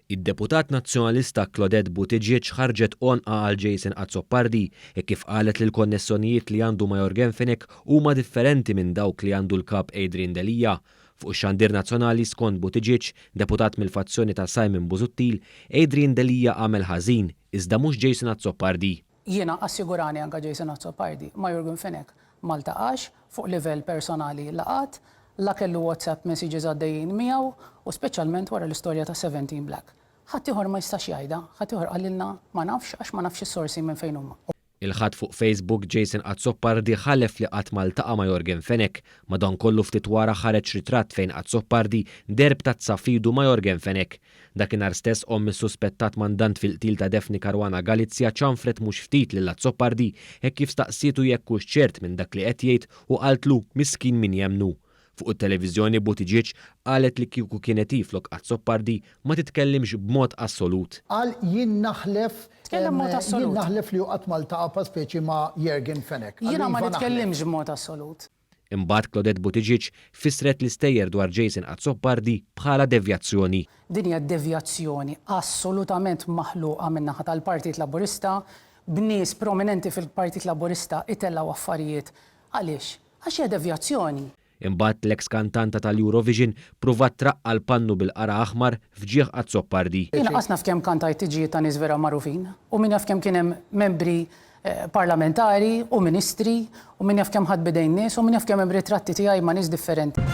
Id-deputat Nazzjonalista Claudette Buttigieg ħarġet għonqha għal Jason Azzopardi hekk kif qalet li l-konnessjonijiet li għandu ma' Yorgen Fenech huma differenti minn dawk li għandu l-Kap Adrian Delia. Fuq ix-xandir nazzjonali, skont Buttigieg, deputat mill-fazzjoni ta' Simon Busuttil, Adrian Delia għamel ħażin, iżda mhux Jason Azzopardi. Jiena assigurani anke Jason Azzopardi ma' Yorgen Fenech ma ltaqax, fuq livell personali la qatt, la kellu WhatsApp messages għaddejjin miegħu u speċjalment wara l-istorja ta' 17 Black. Ħaddieħor ma jistax jgħidha, ħaddieħor qalilna ma nafx għax ma nafx is-sorsi minn fejn huma. Il-Ħadd fuq Facebook Jason Azzopardi ħalef li qatt ma ltaqa' ma' Yorgen Fenech. Madankollu ftit wara ħareġ ritratt fejn Azzopardi deher b'tazza f'idu ma' Yorgen Fenech. Dakinhar stess omm is-suspettat mandant fil-qtil ta' Daphne Caruana Galizia ċanfret mhux ftit lil Azzopardi hekk kif staqsietu jekk hux ċert minn dak li qed jgħid u qaltlu miskin min jemmnu. Fuq it-televiżjoni Buttigieg qalet li kieku kienet hi flok Azzopardi ma titkellimx b'mod assolut. Qal jien naħlef Tkellem b'mod jien assolut. naħlef li hu qatt ma ltaqa' pa speċi ma' Yorgen Fenech. Qal Jiena ma iva naħlef. nitkellimx b'mod assolut. Imbagħad Claudette Buttigieg fissret l-istejjer dwar Jason Azzopardi bħala devjazzjoni. Din hija devjazzjoni assolutament maħluqa min-naħa tal-Partit Laburista, b'nies prominenti fil-Partit Laburista itellgħu affarijiet. Għaliex? Għax hija devjazzjoni. Imbagħad l-eks kantanta tal-Eurovision pruvat traqqa' l-pannu bil-qara' aħmar f'ġieħ Azzopardi. Jien qas naf kemm kantajt tiġijiet ta' nies vera magħrufin u min jaf kemm kien hemm membri parlamentari u ministri u min jaf kemm ħadt b'idejn nies u min jaf kemm hemm ritratti tiegħi ma' nies differenti.